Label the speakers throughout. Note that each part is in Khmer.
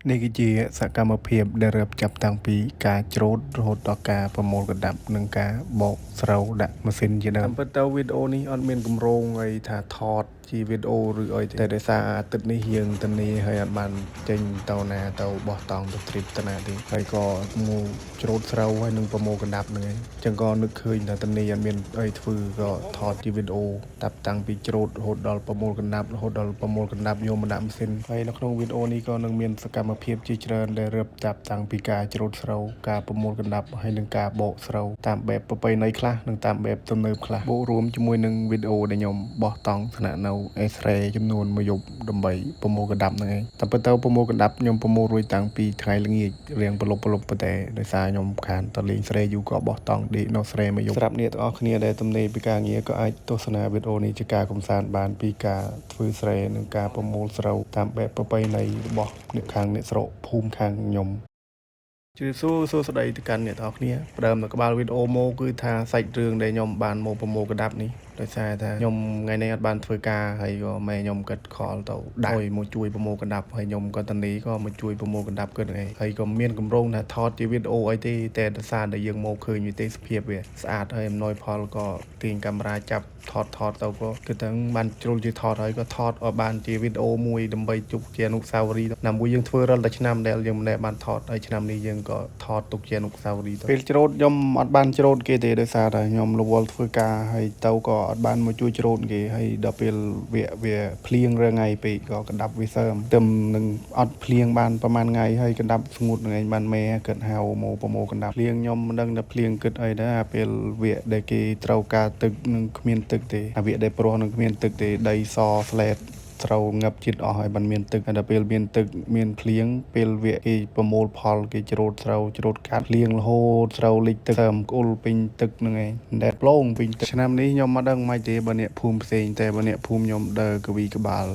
Speaker 1: នេះគឺជាសកម្មភាពដែលរៀបចាប់តាំងពីការច្រូតរហូតដល់ការប្រមូលកណ្ដាប់និងការបកស្រូវដាក់ម៉ាស៊ីនជាដើមតាមពិតទៅវីដេអូនេះអត់មានគម្រោងអីថាថតជាវីដេអូឬអីទេតែដោយសារអាទិត្យនេះយើងតនីហើយអត់បានចេញទៅណាទៅបោះតង់ទៅ trip ទៅណាទេហើយក៏មកច្រូតស្រូវហើយនឹងប្រមូលកណ្ដាប់ហ្នឹងឯងអញ្ចឹងក៏នឹកឃើញថាតនីអត់មានអីធ្វើក៏ថតជាវីដេអូតាប់តាំងពីច្រូតរហូតដល់ប្រមូលកណ្ដាប់រហូតដល់ប្រមូលកណ្ដាប់យកមកដាក់ម៉ាស៊ីនហើយនៅក្នុងវីដេអូនេះក៏នឹងមានសកម្មភាពជាច្រើនដែលរៀបចាប់តាំងពីការច្រូតស្រូវការប្រមូលកណ្ដាប់ហើយនឹងការបកស្រូវតាមបែបប្រពៃណីខ្លះនិងតាមបែបទំនើបខ្លះបូករួមជាមួយនឹងវីដេអូដែលខ្ញុំបោះតង់ស្នាក់នៅអេស្រេចំនួនមួយយប់ដើម្បីប្រមូលកណ្ដាប់ហ្នឹងឯងតែពិតទៅប្រមូលកណ្ដាប់ខ្ញុំប្រមូលរួចតាំងពីថ្ងៃល្ងាចរៀងប្រលប់ប្រលប់ប៉ុន្តែដោយសារខ្ញុំខានតលេងស្រែយូរក៏បោះតង់ដេកនៅស្រែមួយយប់សម្រាប់អ្នកទាំងអស់គ្នាដែលទំនេរពីការងារក៏អាចទស្សនាវីដេអូនេះជាការកំសាន្តបានពីការធ្វើស្រែនិងការប្រមូលស្រូវតាមបែបប្រពៃណីរបស់អ្នកខាងអ្នកស្រុកភូមិខាងខ្ញុំ ជម្រាបសួរសួស្តីទៅកាន់អ្នកទាំងអស់គ្នាផ្ដើមនៅក្បាលវីដេអូមកគឺថាសាច់រឿងដែលខ្ញុំបានមកប្រមូលកដាប់នេះដោយសារថាខ្ញុំថ្ងៃនេះអត់បានធ្វើការហើយក៏ម៉ែខ្ញុំគិតខលទៅដាក់ឲ្យមកជួយប្រមូលកដាប់ហើយខ្ញុំក៏តានីក៏មកជួយប្រមូលកដាប់គិតហ្នឹងឯងហើយក៏មានកម្រងថាថតជាវីដេអូអីទេតែដោយសារតែយើងមកឃើញវិទេសភាពវាស្អាតហើយអំណោយផលក៏ទាញកាមេរ៉ាចាប់ថតថតទៅក៏គឺទាំងបានជ្រុលជាថតហើយក៏ថតឲ្យបានជាវីដេអូមួយដើម្បីជុកជាអនុស្សាវរីយ៍ណាមួយយើងធ្វើរាល់តែឆ្នាំដែលយើងមិនដែលបានថតហើយឆ្នាំនេះយើងក៏ថតទុកជាអនុស្សាវរីយ៍ទៅពេលច្រូតខ្ញុំអត់បានច្រូតគេទេដោយសារតែខ្ញុំរវល់ធ្វើការហើយទៅក៏អត់បានមកជួយច្រូតគេហើយដល់ពេលវាវាភ្លៀងរាល់ថ្ងៃពេកក៏កណ្ដាប់វាសើមទឹមនឹងអត់ភ្លៀងបានប្រហែលថ្ងៃហើយកណ្ដាប់ស្ងួតនឹងឯងបានមេគិតហៅមកប្រមូលកណ្ដាប់ភ្លៀងខ្ញុំមិនដឹងថាភ្លៀងគិតអីដែរអាពេលវគ្គដែលគេត្រូវការទឹកនឹងគ្មានទឹកទេអាវគ្គដែលព្រោះនឹងគ្មានទឹកទេដីសស្លេត ត្រូវងឹបជាតិអស់ហើយបានមានទឹកហើយដល់ពេលមានទឹកមានភ្លៀងពេលវគ្គគេប្រមូលផលគេច្រូតស្រូវច្រូតកាត់ភ្លៀងរហូតស្រូវលិចទឹកសើមក្អ៊ុលពេញទឹកហ្នឹងឯងដែតប្លងពេញទឹកឆ្នាំនេះខ្ញុំមិនដឹងមិនទេបើអ្នកភូមិផ្សេងតែបើអ្នកភូមិខ្ញុំដើរកវីក្បាល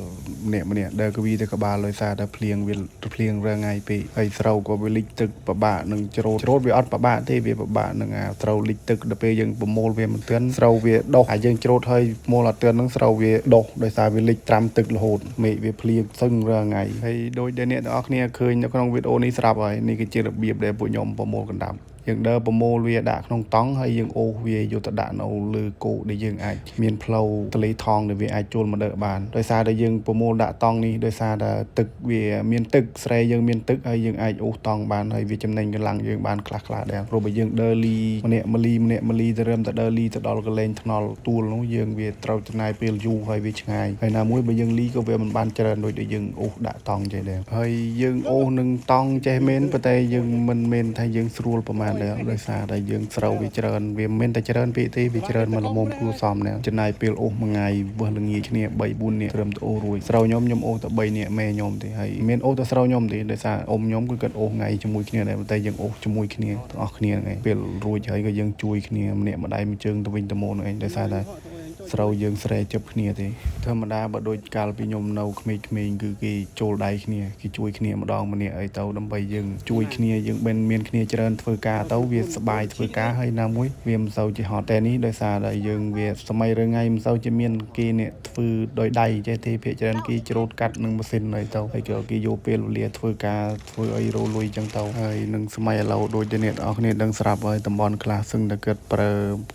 Speaker 1: ម្នាក់ម្នាក់ដើរកវីទៅក្បាលដោយសារតែភ្លៀងវាភ្លៀងរាល់ថ្ងៃពេកហើយស្រូវក៏វាលិចទឹកពិបាកនឹងច្រូតច្រូតវាអត់ពិបាកទេវាពិបាកនឹងអាស្រូវលិចទឹកដល់ពេលយើងប្រមូលវាមិនទាន់ស្រូវវាដុះអាយើងច្រូតហើយប្រមូលអត់ទាន់ហ្នឹងស្រូវវាដុះដោយសារវាលិចត្រាំទឹករហូតមេឃវាភ្លៀងសឹងរាល់ថ្ងៃហើយដោយដែលអ្នកទាំងអស់គ្នាឃើញនៅក្នុងវីដេអូនេះស្រាប់ហើយនេះគឺជារបៀបដែលពួកខ្ញុំប្រមូលកណ្ដាប់យើងដើរប្រមូលវាដាក់ក្នុងតង់ហើយយើងអូសវាយកទៅដាក់នៅលើគោកដែលយើងអាចមានផ្លូវទលេថងដែលវាអាចចូលមកដើបានដោយសារតែយើងប្រមូលដាក់តង់នេះដោយសារតែទឹកវាមានទឹកស្រែយើងមានទឹកហើយយើងអាចអូសតង់បានហើយវាចំណេញកម្លាំងយើងបានខ្លះខ្លះដែរព្រោះបើយើងដើរលីម្នាក់មលីម្នាក់មលីទៅរឹមទៅដើរលីទៅដល់កន្លែងថ្នល់ទួលនោះយើងវាត្រូវចំណាយពេលយូរហើយវាឆ្ងាយហើយណាមួយបើយើងលីក៏វាមិនបានច្រើនដូចដែលយើងអូសដាក់តង់ចេះដែរហើយយើងអូសនឹងតង់ចេះមែនប៉ុន្តែយើងមិនមែនថាយើងស្រួលប្រហែលដែរដោយសារតែយើងស្រូវវាច្រើនវាមិនមែនតែច្រើនពេកទេវាច្រើនមកល្មមគួរសមដែរចំណាយពេលអូសមួយថ្ងៃវឹសល្ងាចគ្នា3 4នាក់ត្រឹមទៅអូសរួចស្រូវខ្ញុំខ្ញុំអូសតែ3នាក់ម៉ែខ្ញុំទេហើយមិនអូសតែស្រូវខ្ញុំទេដោយសារអ៊ំខ្ញុំគឺគាត់អូសថ្ងៃជាមួយគ្នាដែរប៉ុន្តែយើងអូសជាមួយគ្នាទាំងអស់គ្នាហ្នឹងឯងពេលរួចហើយក៏យើងជួយគ្នាម្នាក់ម្ដាយមួយជើងទៅវិញទៅមកហ្នឹងឯងដោយសារតែ ស្រូវយើងស្រែជិបគ្នាទេធម្មតាបើដូចកាលពីខ្ញុំនៅក្មេងៗគឺគេចូលដៃគ្នាគេជួយគ្នាម្ដងម្នាក់អីទៅដើម្បីយើងជួយគ្នាយើងមិនមានគ្នាច្រើនធ្វើការទៅវាសប្បាយធ្វើការហើយណាមួយវាមិនសូវជាហត់តែនេះដោយសារតែយើងវាសម័យរឿងថ្ងៃមិនសូវជាមានគេអ្នកធ្វើដោយដៃចេះទេភាគច្រើនគេច្រូតកាត់នឹងម៉ាស៊ីនអីទៅហើយក៏គេយកពេលវេលាធ្វើការធ្វើអីរលុយចឹងទៅហើយនឹងសម័យឥឡូវដូចជាអ្នកទាំងអស់គ្នាដឹងស្រាប់ហើយតំបន់ខ្លះសឹងតែគិតប្រ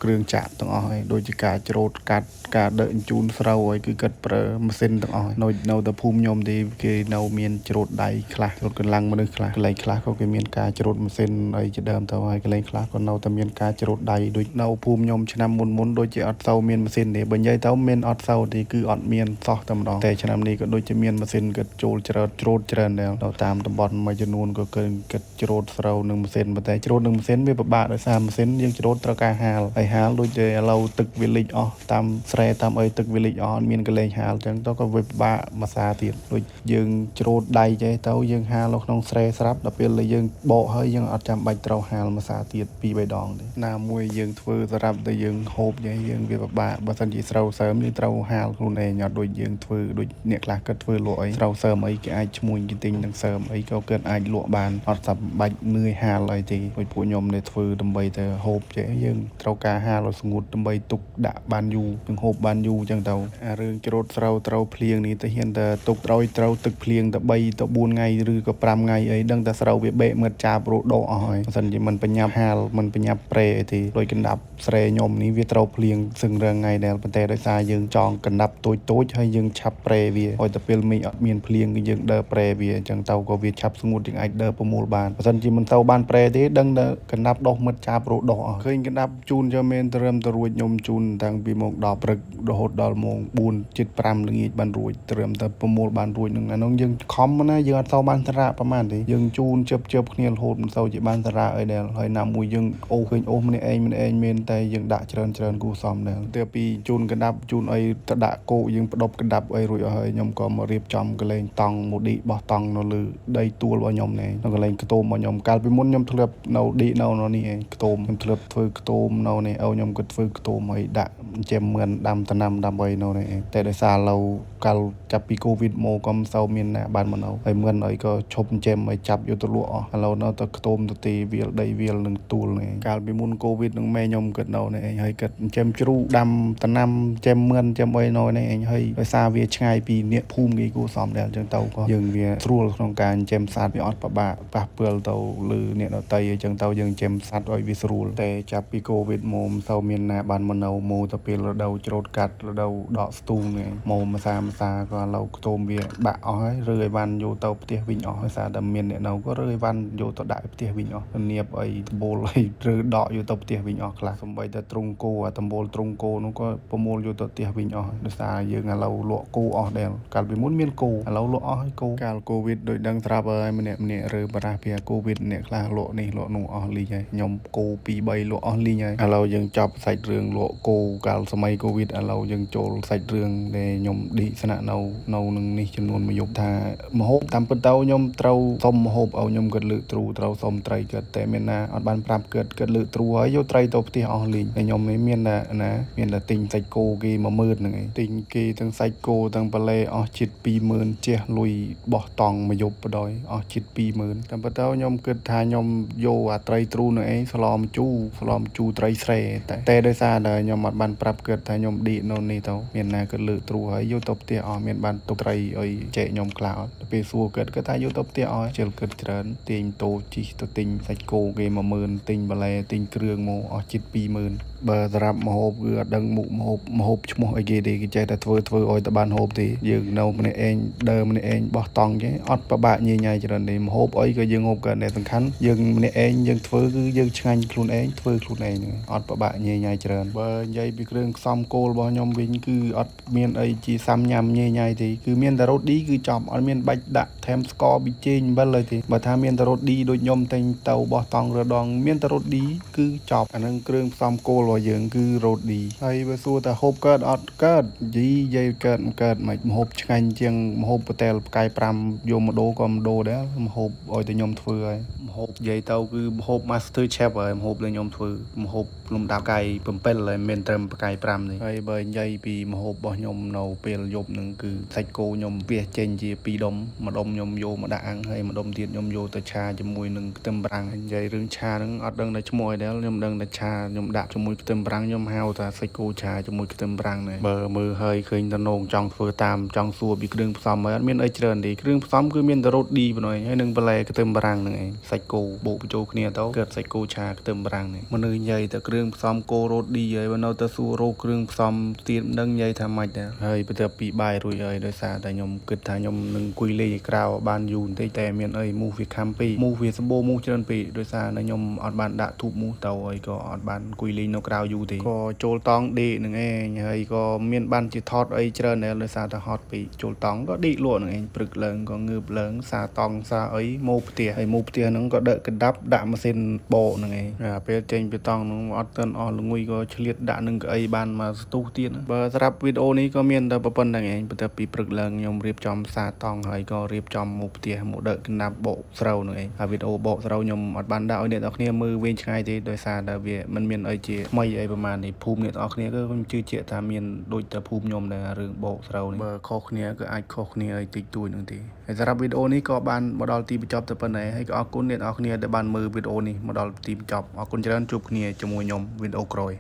Speaker 1: ើគ្រឿងចាក់ទាំងអស់ហើយដូចជាការច្រូតកាត់ការដឹកជញ្ជូនស្រូវហើយគឺគិតប្រើម៉ាស៊ីនទាំងអស់នៅនៅតែភូមិខ្ញុំទេគេនៅមានច្រូតដៃខ្លះច្រូតកម្លាំងមនុស្សខ្លះកន្លែងខ្លះក៏គេមានការច្រូតម៉ាស៊ីនអីជាដើមទៅហើយកន្លែងខ្លះក៏នៅតែមានការច្រូតដៃដូចនៅភូមិខ្ញុំឆ្នាំមុនមុនដូចជាអត់សូវមានម៉ាស៊ីនទេបើនិយាយទៅមានអត់សូវទេគឺអត់មានសោះតែម្ដងតែឆ្នាំនេះក៏ដូចជាមានម៉ាស៊ីនគិតចូលច្រើនច្រូតច្រើនដែរនៅតាមតំបន់មួយចំនួនក៏គេគិតច្រូតស្រូវនឹងម៉ាស៊ីនប៉ុន្តែច្រូតនឹងម៉ាស៊ីនវាពិបាកដោយសារម៉ាស៊ីនយើងច្រូតត្រូវការហាលហើយហាលដូចជាឥឡូវទឹកវាលិចអស់តាមស្រែតាមអីទឹកវាលិចអស់អត់មានកន្លែងហាលអញ្ចឹងទៅក៏វាពិបាកមួយសាទៀតដូចយើងច្រូតដៃចេះទៅយើងហាលនៅក្នុងស្រែស្រាប់ដល់ពេលដែលយើងបកហើយយើងអត់ចាំបាច់ត្រូវហាលមួយសាទៀតពីរបីដងទេណាមួយយើងធ្វើសម្រាប់តែយើងហូបចេះយើងវាពិបាកបើសិនជាស្រូវសើមយើងត្រូវហាលខ្លួនឯងអត់ដូចយើងធ្វើដូចអ្នកខ្លះគាត់ធ្វើលក់អីស្រូវសើមអីគេអាចឈ្មួញគេទិញនឹងសើមអីក៏គាត់អាចលក់បានអត់ចាំបាច់នឿយហាលអីទេដូចពួកខ្ញុំដែលធ្វើដើម្បីតែហូបចេះយើងត្រូវការហាលឲ្យស្ងួតដើម្បីទុកដាក់បានយូរ។ យើងហូបបានយូរអញ្ចឹងទៅអារឿងច្រូតស្រូវត្រូវភ្លៀងនេះទៅហ៊ានតែទុកត្រូវត្រូវទឹកភ្លៀងតែ3ទៅ4ថ្ងៃឬក៏5ថ្ងៃអីដឹងតែស្រូវវាបេកមើលចាបរដកអស់ហើយបើសិនជាមិនបញ្ញាប់ហាលមិនបញ្ញាប់ប្រេអីទេដោយកណ្ដាប់ស្រែខ្ញុំនេះវាត្រូវភ្លៀងសឹងរងថ្ងៃដែរប៉ុន្តែដោយសារយើងចងកណ្ដាប់តូចតូចហើយយើងឆាប់ប្រេវាឲ្យតែពេលមេឃអត់មានភ្លៀងគឺយើងដើរប្រេវាអញ្ចឹងទៅក៏វាឆាប់ស្ងួតយើងអាចដើរប្រមូលបានបើសិនជាមិនទៅបានប្រេទេដឹងតែកណ្ដាប់ដុះមិត្តចាបរដុះអស់ឃើញកណ្ដាប់ជូនយកមែនត្រឹមទៅរួចខ្ញុំជូនតាំងពីម៉ោង10ព្រឹករហូតដល់ម៉ោង4ជិត5ល្ងាចបានរួចត្រឹមតែប្រមូលបានរួចនឹងអានោះយើងខំណាយើងអត់សូវបានសារៈប្រហែលទេយើងជូនជឹបជឹបគ្នារហូតមិនសូវជាបានសារៈអីដែរហើយណាមួយយើងអូឃើញអូសម្នាក់ឯងម្នាក់ឯងមានតែយើងដាក់ច្រើនច្រើនគូសមដែរទៅពីជូនកណ្ដាប់ជូនអីទៅដាក់គោកយើងផ្ដប់កណ្ដាប់អីរួចអស់ហើយខ្ញុំក៏មករៀបចំកលែងតង់មូឌីបោះតង់នៅលើដីទួលរបស់ខ្ញុំនេះនៅកន្លែងខ្ទមរបស់ខ្ញុំកាលពីមុនខ្ញុំធ្លាប់នៅឌីនៅនេះឯងខ្ទមខ្ញុំធ្លាប់ធ្វើខ្ទមនៅនេះឲ្យខ្ញុំក៏ធ្វើខ្ទមឲ្យដាក់ចិញ្ចឹមមឿនដាំតំណាំដើម្បីនៅនេះឯងតែដោយសារឡូវកាលចាប់ពីកូវីដមកក៏មិនសូវមានណាបានមកនៅហើយមឿនអីក៏ឈប់ចិញ្ចឹមឲ្យចាប់យកទៅលក់អស់ឥឡូវនៅតែខ្ទមទៅទីវាលដីវាលនឹងទួលនេះកាលពីមុនកូវីដនឹងម៉ែខ្ញុំគិតនៅនេះឯងហើយគិតចិញ្ចឹមជ្រូកដាំតំណាំចិញ្ចឹមមឿនចិញ្ចឹមអីនៅនេះឯងហើយដោយសារវាឆ្ងាយពីអ្នកភូមិគេគួរសមដែរអញ្ចឹងទៅក៏យើងវាស្រួលក្នុងការចិញ្ចឹមសត្វវាអត់ពិបាកប៉ះពាល់ទៅលើអ្នកដទៃអញ្ចឹងទៅយើងចិញ្ចឹមសត្វឲ្យវាស្រួលតែចាប់ពីកូវីដមកមិនសូវមានណាបានមកនៅមកទៅពេលរដូវច្រូតកាត់រដូវដកស្ទូងនេះមកម្សាម្សាក៏ឥឡូវខ្ទមវាបាក់អស់ហើយរើអីវ៉ាន់យកទៅផ្ទះវិញអស់ហើយសារតែមានអ្នកនៅក៏រើអីវ៉ាន់យកទៅដាក់ផ្ទះវិញអស់នៀបអីដំបូលអីឬដកយកទៅផ្ទះវិញអស់ខ្លះសំបីតែទ្រុងគោអាដំបូលទ្រុងគោនោះក៏ប្រមូលយកទៅផ្ទះវិញអស់ដោយសារយើងឥឡូវលក់គោអស់ដែរកាលពីមុនមានគោឥឡូវលក់អស់ហើយកូកាលកូវីដដូចដឹងស្រាប់ហើយម្នាក់ម្នាក់រើបារះពីកូវីដអ្នកខ្លះលក់នេះលក់នោះអស់លីងហើយខ្ញុំគោ2 3លក់អស់លីងហើយឥឡូវយើងចប់សាច់រឿងលក់គោកាលសម័យកូវីដឥឡូវយើងចូលសាច់រឿងដែលខ្ញុំឌីស្នាក់នៅនៅនឹងនេះចំនួនមួយយប់ថាមហូបតាមពិតទៅខ្ញុំត្រូវសុំមហូបឲ្យខ្ញុំគាត់លើកទ្រូត្រូវសុំត្រីគាត់តែមានណាអត់បានប្រាប់គាត់គាត់លើកទ្រូហើយយកត្រីទៅផ្ទះអស់លីងហើយខ្ញុំនេះមានតែណាមានតែទិញសាច់គោគេ10000ហ្នឹងឯងទិញគេទាំងសាច់គោទាំងប៉ាឡេអស់ជិត20000ជះលុយបោះតង់មួយយប់បដ ாய் អស់ជិត20000តាមពិតទៅខ្ញុំគិតថាខ្ញុំយកអាត្រីទ្រូនឹងឯងស្លមជូរស្លមជូរត្រីស្រែតែតែដោយសារតែខ្ញុំអត់បានប្រាប់គាត់ថាខ្ញុំឌីកនៅនេះទៅមានណាគាត់លើកទ្រូហើយយកទៅផ្ទះអស់មានបានទុកត្រីឲ្យចែកខ្ញុំខ្លះអត់ទៅពេលសួរគាត់គាត់ថាយកទៅផ្ទះអស់ជិលគិតច្រើនទាញតូជីទៅទិញសាច់គោគេ10000ទិញបន្លែទិញគ្រឿងមកអស់ជិត20000បើសម្រាប់ម្ហូបគឺអត់ដឹងមុខម្ហូបម្ហូបឈ្មោះអីគេទេគេចេះតែធ្វើធ្វើឲ្យតែបានហូបទេយើងនៅម្នាក់ឯងដើរម្នាក់ឯងបោះតង់គេអត់ពិបាកញ៉ៃញ៉ៃច្រើនទេម្ហូបអីក៏យើងហូបក៏តែសំខាន់យើងម្នាក់ឯងយើងធ្វើគឺយើងឆ្ងាញ់ខ្លួនឯងធ្វើខ្លួនឯងហ្នឹងអត់ពិបាកញ៉ៃញ៉ៃច្រើនបើនិយាយពីគ្រឿងផ្សំគោលរបស់ខ្ញុំវិញគឺអត់មានអីជាសាំញ៉ាំញ៉ៃញ៉ៃទេគឺមានតែរ៉ូឌីគឺចប់អត់មានបាច់ដាក់ថែមស្ករប៊ីចេងអំបិលអីទេបើថាមានតែរ៉ូឌីដូចខ្ញុំតែងទៅបោះតង់រដងមានតែរ៉ូឌីគឺចប់អានឹងគ្រឿងផ្សំគោលរបស់យើងគឺរ៉ូឌីហើយបើសួរថាហូបកើតអត់កើតយីយាយកើតមិនកើតមិនម្ហូបឆ្ងាញ់ជាងម្ហូបប៉ូតែលផ្កាយ5យកមកដូរក៏មិនដូរដែរម្ហូបឲ្យតែខ្ញុំធ្វើហើយម្ហូបនិយាយទៅគឺម្ហូប Master Chef ហើយម្ហូបដែលខ្ញុំធ្វើម្ហូបលំដាប់ផ្កាយ7ហើយមិនត្រឹមផ្កាយ5ទេហើយបើនិយាយពីម្ហូបរបស់ខ្ញុំនៅពេលយប់នឹងគឺសាច់គោខ្ញុំវាចេញជា2ដុំមួយដុំខ្ញុំយកមកដាក់អាំងហើយមួយដុំទៀតខ្ញុំយកទៅឆាជាមួយនឹងខ្ទឹមបារាំងហើយនិយាយរឿងឆាហ្នឹងអត់ដឹងតែឈ្មោះអីដែរខ្ញុំដឹងតែឆាខ្ញុំដាក់ជាមួយខ្ទឹមបារាំងខ្ញុំហៅថាសាច់គោឆាជាមួយខ្ទឹមបារាំងដែរបើមើលហើយឃើញតំណងចង់ធ្វើតាមចង់សួរពីគ្រឿងផ្សំហើយអត់មានអីច្រើនទេគ្រឿងផ្សំគឺមានតែរ៉ូឌីប៉ុណ្ណោះឯងហើយនឹងបន្លែខ្ទឹមបារាំងហ្នឹងឯងសាច់គោបូកបញ្ចូលគ្នាទៅកើតសាច់គោឆាខ្ទឹមបារាំងនេះមនុស្សនិយាយតែគ្រឿងផ្សំគោរ៉ូឌីហើយបើនៅតែសួររកគ្រឿងផ្សំទៀតមិនដឹងនិយាយថាម៉េចដែរហើយបន្ទាប់ពីបាយរួចហើយដោយសារតែខ្ញុំគិតថាខ្ញុំនឹងអង្គុយលេងឯក្រៅបានយូរបន្តិចតែមានអីមូសវាខំពេកមូសវាសម្បូរមូសច្រើនពេកដោយសារតែខ្ញុំអត់បានដាក់ធូបមូសទៅហើយក៏អត់បានអង្គុយលេងនៅក្រៅយូរទេក៏ចូលតង់ដេកនឹងឯងហើយក៏មានបានជាថតអីច្រើនដែរដោយសារតែហត់ពេកចូលតង់ក៏ដេកលក់នឹងឯងព្រឹកឡើងក៏ងើបឡើងសាតង់សាអីមកផ្ទះហើយមកផ្ទះហ្នឹងក៏ដឹកកណ្ដាប់ដាក់ម៉ាស៊ីនបកហ្នឹងឯងអាពេលចេញពីតង់ហ្នឹងអត់ទាន់អស់ល្ងុយក៏ឆ្លៀតដាក់នឹងកៅអីបានមកស្ទុះទៀតបើសម្រាប់វីដេអូនេះក៏មានតែប៉ុណ្្នឹងឯងបន្ទាប់ពីព្រឹកឡើងខ្ញុំរៀបចំសាតង់ហើយក៏រៀបចំមកផ្ទះមកដឹកកណ្ដាប់បកស្រូវហ្នឹងឯងហើយវីដេអូបកស្រូវខ្ញុំអត់បានដាក់ឲ្យអ្នកនរគ្នាមើលវែងឆ្ងាយទេដោយសារតែវាមិនមានអីជាថ្មីអីប្រហែលនេះភូមិអ្នកនរគ្នាគឺខ្ញុំជឿជាក់ថាមានដូចតែភូមិខ្ញុំដែររឿងបកស្រូវនេះបើខុសគ្នាក៏អាចខុសគ្នាអីតិចតួចហ្នឹងទេហើយសម្រាប់វីដេអូនេះក៏បានមកដល់ទីបញ្ចប់តែប៉ុណ្ណេះហើយក៏អរគុណអ្នកនរគ្នាដែលបានមើលវីដេអូនេះមកដល់ទីបញ្ចប់អរគុណច្រើនជួបគ្នាជាមួយខ្ញុំវីដេអូក្រោយ។